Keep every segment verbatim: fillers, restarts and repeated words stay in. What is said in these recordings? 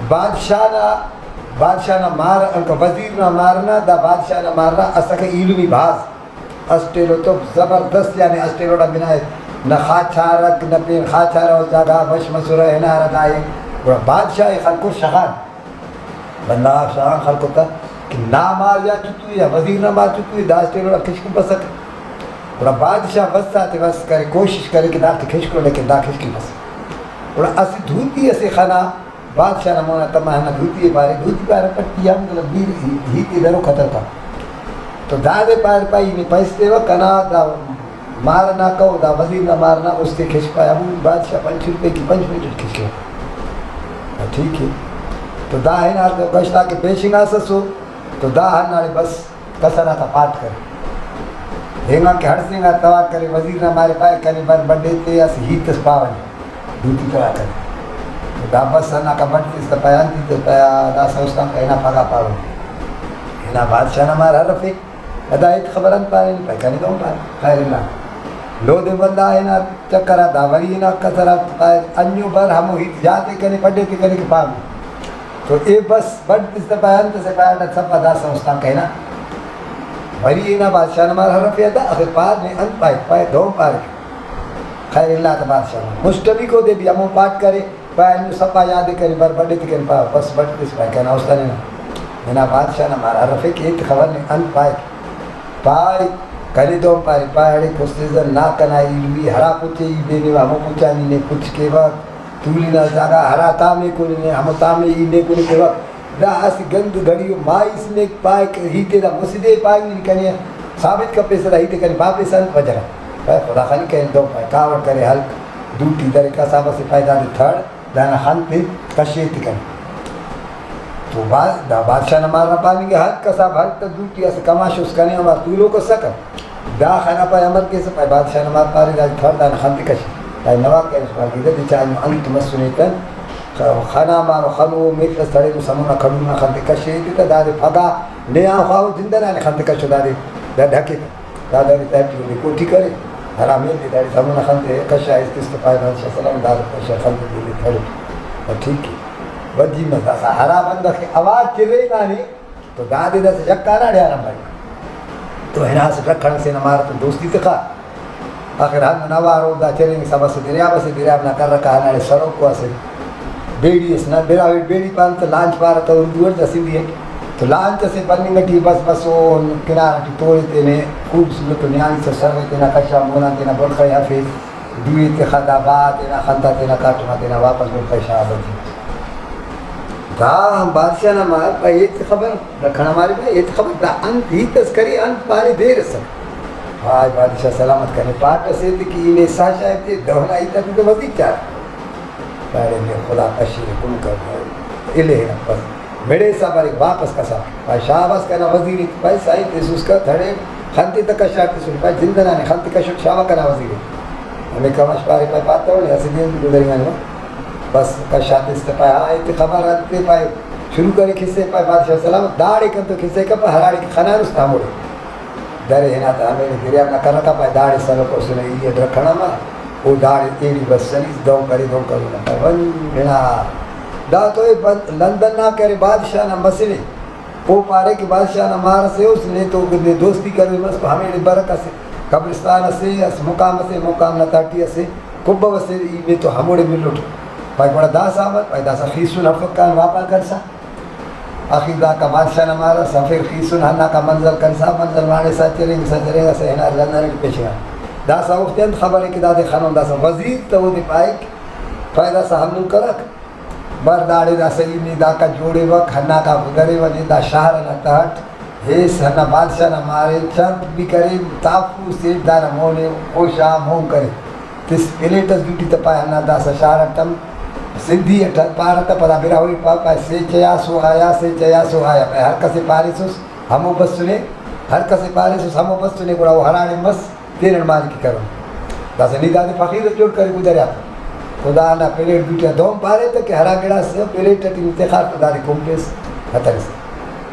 بادشاہ نا، بادشاہ نا مار، انکا وزیر نا مار نا، دا بادشاہ نا مار نا اسکہ ایلمی بھاز اسٹ ایلو تو زبردست، یعنی اسٹ ایلو نا بنا نہ خاچارک، نہ پین خاچارہ، او جاگہ بش مسرہ، ہنارہ دائے۔ گڑا بادشاہ ءِ خلکر شغان، بندغ آک شغان خلکر تا کہ نا مار یا تو تو یا وزیر نا مار تو تو، دا اسٹ ایلو نا کشکن بسکہ۔ گڑا بادشاہ بس آتے بس کرے، کوشش کرے کہ دافتے کشکو، لیکن دا کشکن بس۔ گڑا اسہ دھوتی اسے خنا، بادشاہ نا مونا تما ہندا دھوتی ءِ پارے، دھوتی پارے پٹی آ مطلب دیر ہیت ءِ درو قتل کا۔ تو دادے پارے پائے، ای نے پیسہ تیوہ، کنا دا مار نا کہو، دا وزیر نا مار نا، استے کھشپائے، ہمو بادشاہ پنچ روپے کی پنچ منٹ اٹ کھشکے۔ ٹھیک ہے۔ تو دا ہنار تو گشتا کہ پیشنگاسسو، تو دا ہنداڑے بس کسر آتا پاٹ کرے۔ اینگا کہ ہڑسینگا توار کرے، وزیر نا مارے پائے، کنے بر بڈے تے اسہ ہیت اس پاوہ نے، دوٹی توار کرے۔ تو دا بس ہنداکا بڈ تس تہ پائے، انت ہیت اس پائے، داسہ استان کا ہنا پگہ پاوہ نے۔ ہنا بادشاہ نا مار ہرفے، ادا ہیت خبر انت پارے نے؟ پائے کنے دہن پارے، خیر اللہ۔ لودے ولدا ہنا چکر آ، دا وری ہنا کسر آ پائے، انیو بر ہمو ہیت یاتے کنے، بڈے تے کنے کہ پاوہ نے۔ تو اے بس بڈ تس تہ پائے، انت اسے پائے، اڈا سفا داسہ استان کہنا۔ وری ہنا بادشاہ نا مار ہرفے ادا، آخر پار نے انت پائک، پائے دہن پارے۔ خیر اللہ تا بادشاہ نا۔ مسٹمیکو دے بھی ہمو پاٹ کرے، پائے انو سفا یاد کرے، بر بڈے تے کن پا، بس بڈ تس پائے کنا استان ہنا۔ ہنا بادشاہ نا مار ہرفے کہ ایت خبر نے انت پائک۔ پائے کنے دہن پارے، پائے اڑے کستیزن نا کنا علمی ہرا پچے ای بینے ہمو پچانی نے پچ کیوک۔ تولی نا جاگہ ہرا تام ءِ کُننگ ءِ، ہمو تام ءِ ای نے کُننگ کیوہ۔ دا اسہ گند گھڑی ءُ مائیس نے پائک، ہیت ءِ دا مسہ دے پائک نی کنے ثابت کپیسہ دا ہیت ءِ کنے پاپیسہ انت وجہ غا۔ پائے خدا خنی کنے دو پائے کاوڑ کرے ہلک دوٹی درے کساب اسے پائے دادے تھڑ دانا خن تے کشے تے کنے۔ تو با-، دا بادشاہ نا مار نا پاننگ ءِ ہلک کساب ہلک تا دوٹی اسہ کماش اس کنے ہمار تولوک اسکہ۔ دا خنا پائے امر کیسہ؟ پائے بادشاہ نا مار پارے دا تھڑ دانا خن تے کشے۔ پائے نوا کریس پارے کہ دے چا انت مسنے تن خ-، خنا مارو خنو میتس تھڑینو سمو نا کھڑو نا خن تے کشے تے تا دادے پھگا نے آن خواہو جند ئنا نے خن تے کشو دادے دا ڈھکے تا۔ دا دادے تہٹی اودے کوٹی کرے ہرا میل تے داڑے سمو نا خن تے کشا ایس تس تو پائے بادشاہ سلام دادے کشا خن تے دے تھڑے۔ ٹھیک ہے۔ ودی مس داسا ہرا بندغ کہ اوار چرینگانے تو دادے داسہ یکان اڑے آرام بریک۔ تو ہنا اسہ رکھڑ سے نا مار تو دوستی تخا۔ آخر ہندن اوار او دا چرینگ سب اسہ دریاب اسے، دریاب نا کرک آ ہنداڑے سڑوکو اسہ بیڑی اس نا، براہوئی بیڑی پانہ تہ لانچ پارہ تہ اردو اٹ، دا سندھی اٹ۔ تو لانچ اسے بننگ ٹی بس بس او کنارہ ٹی تورے تینے خوبصورت و نیاڑی سر سر تینا کشا مونا تینا بڑخ ئے ہرفے۔ دوئی تخا دا با تینا خنتا تینا کاٹم آ تینا واپس ملک آ شاہ بجی۔ دا ہم بادشاہ نا مار پائے ایت خبر، رکھنا مارے پائے ایت خبر، دا انت ہیت اس کرے، انت پارے دیر اسک۔ بھائی بادشاہ سلامت کنے پاٹ اسے تے کہ ای نے سا شاید تے دہنا ہیت آتے تو مزید چار۔ پارے نے خدا کشی کن کر۔ الے بس۔ مڑے سا بریک واپس کسا۔ پائے شاباس کنا وزیر ایک پائے سائیں تیسوس کا تھڑے خنتے تک کشا تیسوس پائے جند نانے خنتے کشوٹ شابا کنا وزیر ایک۔ ہمیں کماش پارے پائے پاتہ ہونے اسے دین بھی گزریں گے۔ بس کشا تیس تے پائے ہاں ایتے خبر آتے پائے شروع کرے کسے پائے بادشاہ سلام داڑے کن تو کسے کپ ہراڑے کہ خنانس تا موڑے۔ درے ہنا تا ہمے دریاب نا کرکا پائے داڑے سلوک اسنے ای اٹ رکھنا ما او داڑے ایڑی بس سلیس دہن کرے دہن کرے نا پائے ون بنا۔ دا تو اے بند-، لندن نا کرے بادشاہ نا مسنے۔ او پارے کہ بادشاہ نا مار اسے اس نے تو نے دوستی کرے مس تو ہمیڑے برک اسے قبرستان اسے اس مقام اسے مقام نا تہٹی اسے کبو اسے ای نے تو ہموڑے ملوٹ۔ پائے گڑا داسہ امر پائے داسہ خیسن ہرفک آن واپار کرسا۔ آخر داکا بادشاہ نا مار اس ہرفیر خیسن ہنداکا منزل کرسا منزل ماڑسا چرینگسا چرینگسا ہنار لندن اٹ پیشنگا۔ داسہ اوفتے انت خبرے کہ دادے خنون داسہ وزیر تہ اودے پائک پائے داسہ ہندن کرک۔ بر داڑے داسہ ای نے داکا جوڑیوک، ہنداکا گدریوہ نے دا شار ئنا تہٹ ہیس، ہندا بادشاہ نا مارے چرپ بھی کرے، تافو سیٹ دانا مونے خوشا مون کرے۔ تس پلیٹ اس دوٹی تہ پائے ہندا داسہ شار اٹ ہم سندھی اٹ پارہ تہ پدا براہوئی پا-، پائے سے چیا سو آیا، سے چیا سو آیا۔ پائے ہر کسے پاریسس ہمو بسنے، ہر کسے پاریسس ہمو بسنے، گڑا او ہراڑے مس۔ تینٹ مالکی کرون۔ داسہ نی دادے فقیر اس جوڑ کرے گزریا۔ تو دا ہندا پلیٹ دوٹی آ دہن پارے تہ کہ ہرا گڑاس پلیٹ ٹی نی تخار تو دادے کنپیس ہتنس۔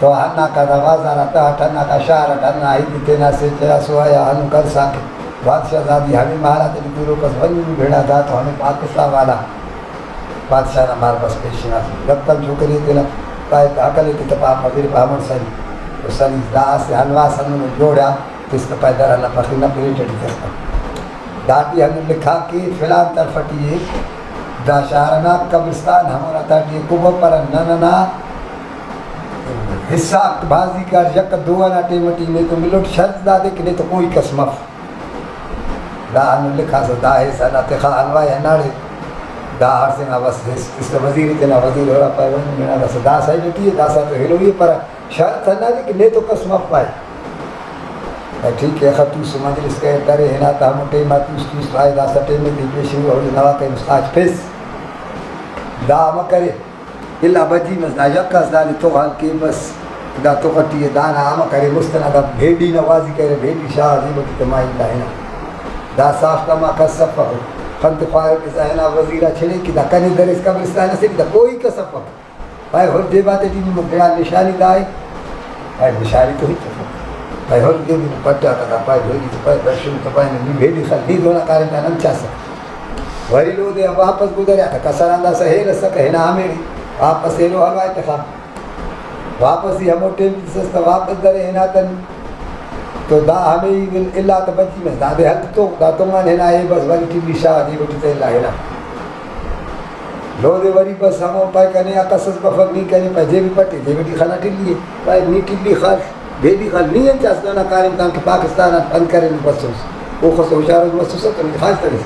تو ہنداکا دا بازار آ تہٹ، ہنداکا شار اٹ، ہندا ہیت تینا سے چیا سو آیا ہندن کرسا کہ بادشاہ زادی ہمے محلات ٹی تولوک اس ون بھیڑا دا تو ہمے پاکستان والا بادشاہ نا مار بس پیشن آ۔ رتم جو کنے تینا پائے عقل تے تپا پا، پھر پا ہمن سری۔ تو سری دا اسہ حلوا سنن جوڑا، تس تہ پائے در ہندا پخی نا پلیٹ ٹی تخ۔ داٹی ہندن لکھا کہ فلان طرف ٹی اے، دا شار نا قبرستان ہمونا تہٹی اے، کبو پر نن نا حصہ بازی کار یک دو نا ٹائم ٹی نے تو ملوٹ، شرط دادے کہ نے تو کوئی کس مف۔ دا ہندن لکھاسس، دا ایسا نا تخا حلوائی ہنداڑے۔ دا ہڑسینگا بس اس، اس تو وزیر تینا وزیر ہورا پائے ون منا داسا دا سائیڈ ٹی اے، داسا تو ہلوئی اے، پر شرط ہندادے کہ نے تو کس مف پائے۔ دا ٹھیک ہے، خطوس مجلس کرے، درے ہنا تا ہمو ٹائم آ توس توس پائے، داسا ٹائم تے پیشن ہو نوا کائے مستاج پیس۔ دا ہمہ کرے۔ الا بجی مس دا یک اس دادے تو حال کے بس دا تو خٹی اے، دانا ہمہ کرے مست ئنا دا بھیڈی نا وازی کرے، بھیڈی شاہ عظیم ٹی تما الا ہنا۔ دا صاف تما کس افک۔ خن تے خوارے کہ ہنا وزیرا چھڑے کہ دا کنے درس قبرستان اسے کہ دا کوئی کس افک۔ پائے ہر جیب آتے ٹی نمک گڑا نشانی دا اے۔ پائے نشانی تو ہچ افک۔ پائے ہر جیب نو پٹا تا دا پائے بھیڈی تو پائے درشن تو پائے نی بھیڈی خل نی دونا کاریم دا نن چاسک۔ وری لودے آ واپس گزریا تہ کسر آن داسہ ہیل ئسکہ ہنا ہمیڑے واپس ایلو حلوائے تخا۔ واپس ای ہمو ٹیم تسس تہ واپس درے ہناتن تو دا ہمے ای ول الا تہ بچی مس دادے ہلک تو دا تونگان ہنا اے بس وری ٹلی شاغ جیب ٹی تہ الا ہنا۔ لودے وری بس ہمو پائے کنے آ کس ئس بفک نی کنے پائے جیب ٹی پٹے جیب ٹی خنا ٹلی اے پائے نی ٹلی خل۔ بیدی خل نی انت اس ننا کاریم تانکہ پاکستان آن پن کرینو بسوس۔ اوخس ہوشار اس مسوسہ تو نی خواہش تریس۔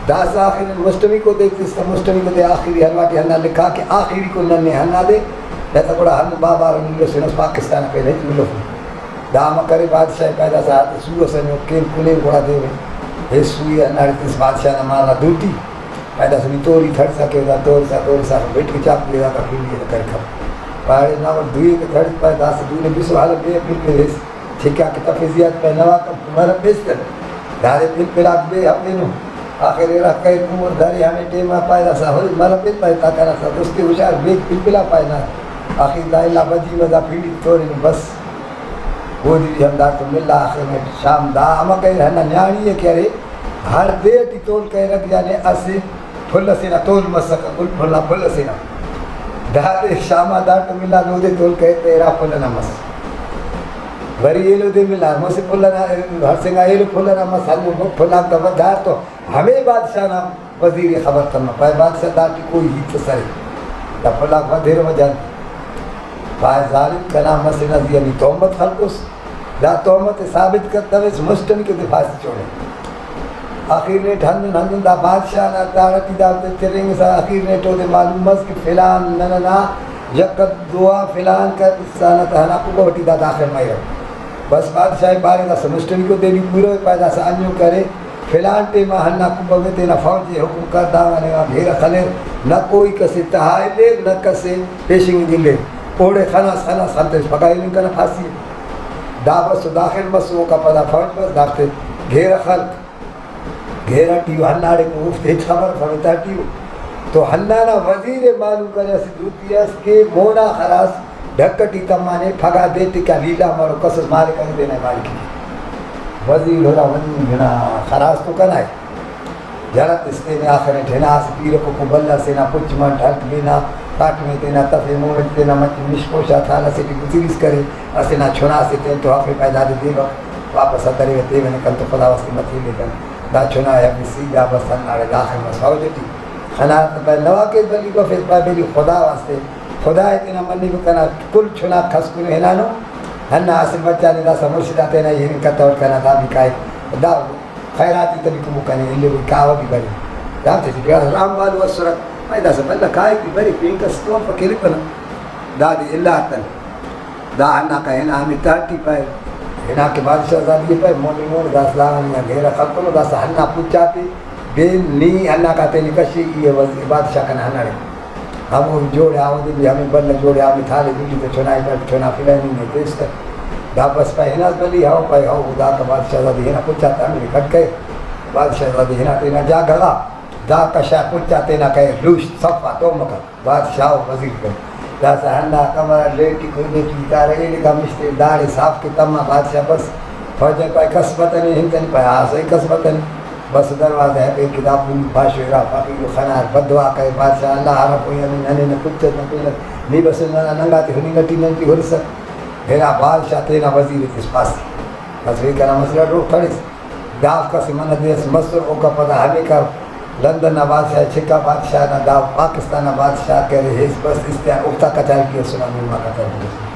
داسہ آخر مسٹمیکو دے تس تہ مسٹمیکو دے آخری ہندا ٹی ہندا لکھا کہ آخری کو نن نے ہندا دے، داسہ گڑا ہندن بابار ملوس ہنوس پاکستان آ پین ہچ ملوس نی۔ دا ہمہ کرے بادشاہ پائے داسہ ہاتے سو اس انجو کین کنے گڑا دے ہیسو ای ہنداڑے تس بادشاہ نا مار نا دوٹی۔ پائے داسہ نی توری تھڑسا کہ دا تورسا تورسا بٹ کہ چاپ کہ دا پھنڈی نا کر کھپ۔ پاڑے نا وڑ دوئی کہ تھڑس پائے داسہ دو نے بسو حال بے پھر پھر ہیس چھکا کہ تفے زیات پائے نوا کم مر پیستر۔ دارے پھر پھر آک بے ہم اینو۔ آخر ایرا کئے کمر دارے ہمے ٹیم آ پائے داسہ ہوئی مر پھر پائے تا کنا سا دوستی ہوشار بے پھر پھلا پائے نا۔ آخر دا الا بجی مزا پھنڈی تورے نو بس۔ گودی بھی ہم دار تو ملا آخر میں شام دا ہمہ کئے ہندا نیاڑی ہے کہ ارے ہر دے ٹی تول کریرک، یعنی اسہ پھل ئسے نا تول مسکہ، گل پھل نا پھل ئسے نا۔ دادے شام آ داٹو ملا نودے تول کرے تہ ارا پھل ئنا مس۔ وری ایلو دے ملا مسہ پھل ئنا، ہڑسینگا ایلو پھل ئنا مس، ہندن پھل آن تہ دار تو ہمے بادشاہ نا وزیر ئے خبر تمپ۔ پائے بادشاہ داٹی کوئی ہیت ئس ارے، دا پھل آک ودھیرہ وجہ انت؟ پائے ظالم، کنا مسہ نا زی آ نی تہمت خلکوس، دا تہمت ئے ثابت کتویس، مسٹمیکو دے پھاسی چوڑے۔ آخیر نیٹ ہندن ہندن دا بادشاہ نا داڑٹی دا ترینگسا آخیر نیٹ اودے معلوم مس کہ فلان نن ئنا یک دو آ فلان قبرستان آ تہ ہنا کبہ ٹی دا داخل مریرہ۔ بس بادشاہ ئے پارے داسہ مسٹمیکو دے نی پورو ئے، پائے داسہ انجو کرے فلان ٹائم آ ہندا کبہ غا تینا فوج ئے حکم کر، داغان اینگان گھیرہ خلیر، نہ کوئی کس ئے تہا الیک، نہ کس ئے پیشنگ گلیر۔ اوڑے خناس، خناس، خنتویس، پگہ ایلن کنا پھاسی اے۔ دا بسو، داخل مسو، اوکا پدا فوج بس دافتے گھیرہ خلک۔ گھیرہ ٹی او، ہنداڑے کو اوفتے ہچ خبر افنو تہٹی او۔ تو ہندانا وزیر ئے معلوم کرے اسہ دوٹی ئس کہ مونا خراس ڈھک ٹی تمانے، پھگا دے ٹکا لیلا مرو، کس ئس مالک ارے تینا مالکی کے۔ وزیر ہرا ونی ہنا خراس تو کنا ءِ۔ جرت اس تینے آخر اٹ ہنا اسہ پیرکو کو بلہ سے نا پچ منٹ ہلک بینا، کاٹمے تینا تفے، مومن تینا مچ نشکوشا تھال اسے ٹی گزریس کرے، اسے نا چنا سے تین تو ہفے پائے دادے دیوک واپس آ دریوہ تیوہ نے کنتو خدا واسطے مت ہیلے کن۔ دا چنا ءِ ہفے سیدھا بس ہنداڑے داخل مس فوج ٹی۔ خنا تہ پائے نوا کیس بلی بفیس پائے بلی خدا واسطے۔ خدا ءِ تینا مننگ کنا کل چناک کھسکنو ہنانو۔ ہندا اسہ مچانے داسہ مرشد آ تینا ای ہننگ کتوٹ کنا دا بھی کائک۔ دا خیراتی تبی کمو کنے الیوئی کاوہ بھی بنے۔ دافتے ٹی گڑاس رام والو اسرک۔ پائے داسہ بندغ کائک بھی بنے پین کس تو ہم پکیرپنہ۔ دادے الارتن۔ دا ہندا کا ہنا ہمے تہٹی پائے۔ ہنا کہ بادشاہ زادی پائے مونی مون داسہ دا ہندا گھیرہ خلکنو داسہ ہندا پچاتے۔ بین نی ہندا کا تینے کشے ای وزیر بادشاہ کنا ہنڑے۔ ہمو جوڑ آ اودے بھی ہمے بلہ جوڑ آ ہمے تھالے دلی تہ چنا ءِ پائے چنا فلانی نے تیس تہ۔ دا بس پائے ہناس بلی ہو پائے ہو داکا بادشاہ زادی ہنا پچا تہ ہمے کٹ کئے۔ بادشاہ زادی ہنا تینا جاگہ غا دا کشا پچا تینا کئے لوشت صف آ تو مکن بادشاہ و وزیر کن۔ داسہ ہندا کمرہ لیٹی کوئی لیٹی کارہ ایلکا مشتے داڑے صاف کے تما بادشاہ بس۔ فوج ءِ پائے کس بتنے ہنتنے پائے آ سہی کس بتنے۔ بس دروازہ ءِ پین کہ دا پوری پاش و ارا فقیر و خنار، بددعا کرے بادشاہ، اللہ عرف و یمین، ننے نہ پت اس نہ پن اس، نی بس ننا ننگا تے ہننگ ٹی نن ٹی ہرسک۔ ہرا بادشاہ تینا وزیر ءِ تس پاس، بس وے کنا مسئلہ ڈوک تڑس۔ دافک اسہ منہ دے اس مسر، اوکا پدا ہمیکا لندن نا بادشاہ ءِ چھکا، بادشاہ نا دا پاکستان نا بادشاہ کرے ہیس، بس استیان اوفتا کچاری ٹی اسنا، نن ما قطر ٹی۔